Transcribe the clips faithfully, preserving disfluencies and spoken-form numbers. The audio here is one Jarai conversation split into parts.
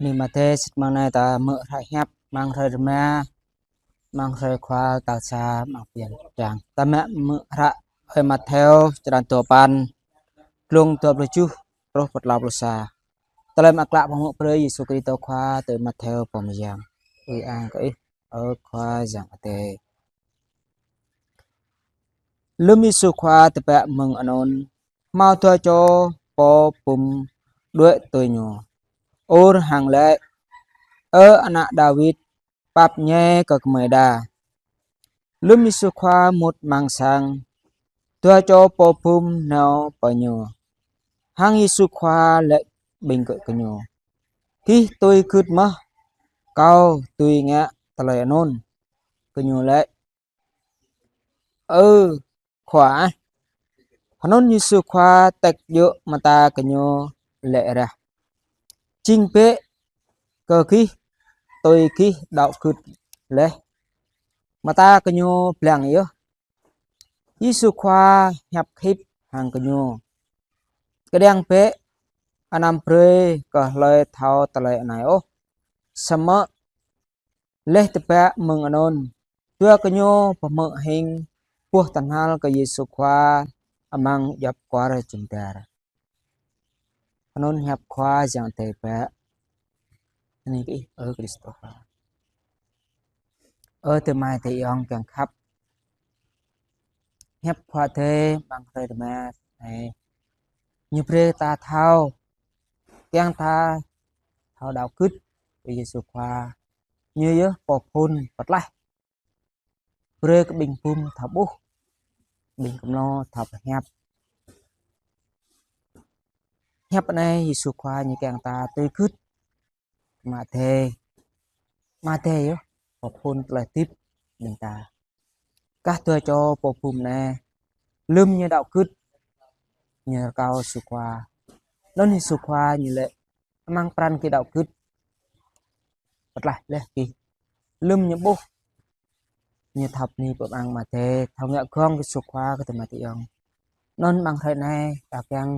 Bơni Matthêô, sĭt mơ̆ng anai ta hmư̆ hră hiăp amăng hrơi rơma, amăng hrơi Khua tal sa amăng bơyan čang. Ta mă hmư̆ hră Ơi Matthêô, črăn dua păn, glông dua pluh tơjuh truh pơ klâo pluh sa. Tơlơi mơak klă pơhmư̆ brơi Yêsu Krist Khua tui Matthêô pô mơyang. Ư-ang kơ Ih, ơ Khua Yang Adai. Lơm Yêsu Khua tơbiă mơ̆ng anŭn, hmâo dua čô pô bum đuaĭ tui Ñu, ur hăng laĭ: Ơ Ană Dawid, pap ñe kơ gơmơi đa. Lơm Yêsu Khua mŭt amăng sang, dua čô pô bum nao pơ Ñu, hăng Yêsu Khua laĭ ƀing gơñu: Gih tui gưt mơ̆ Kâo dưi ngă tơlơi anŭn? Gơñu laĭ: Ơ Khua ah. Anŭn Yêsu Khua tĕk djơ̆ mơta gơñu laĭ rah: Jing bĕ kơ gih tui gih đaŏ gưt laih. Mơta gơñu blang yơh. Yêsu Khua hiăp khĭp hăng gơñu: Kơđiăng bĕ, anăm brơi kơ hlơi thâo tơlơi anai ôh. Samơ̆ laih tơbiă mơ̆ng anŭn, dua gơñu pơhmư̆ hing boh tơhnal kơ Yêsu Khua amăng djŏp kwar jum dar. Anŭn hiăp Khua Yang Adai pă. Bơni kơ Ih, ơ Krist Khua. Ơ adơi amai adơi ayŏng kiăng khăp. Hiăp Khua Adai amăng hrơi rơma anai, Ñu brơi ta thâo, kiăng ta thâo đaŏ gưt kơ Yêsu Khua. Ñu yơh pô phŭn pơtlaih. Brơi kơ ƀing bum thâo ƀuh, ƀing kơmlô thâo pơhiăp. Hiăp anai Yêsu Khua Ñu kiăng ta tui gưt Ama Adai. Ama Adai yơh pô phŭn tơlơi hơdip ƀing ta. Kah dua čô pô bum anai, lơm ñu đaŏ gưt, ñu rơkâo Yêsu Khua. Anŭn Yêsu Khua Ñu laĭ: Amăng pran gih đaŏ gưt, pơtlaih laih gih. Lơm ñu ƀuh, ñu thâo bơni pơang Ama Adai, thâo ngă gơ̆ng kơ Yêsu Khua kơ adơi amai adơi ayŏng. Anŭn amăng hrơi anai, ta kiăng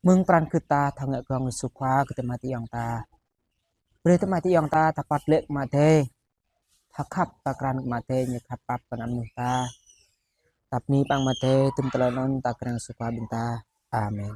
mơ̆ng pran gưt ta thâo ngă gơ̆ng kơ Yêsu Khua kơ adơi amai adơi ayŏng ta. Brơi adơi amai adơi ayŏng ta, ta păt lĕ kơ Ama Adai, ta khăp, ta krăn kơ Ama Adai, Ñu khăp pap kơ ană mơnuih ta. Ta bơni pơang Ama Adai, tơm tơlơi anŭn ta krăn Yêsu Khua ƀing ta. Amen.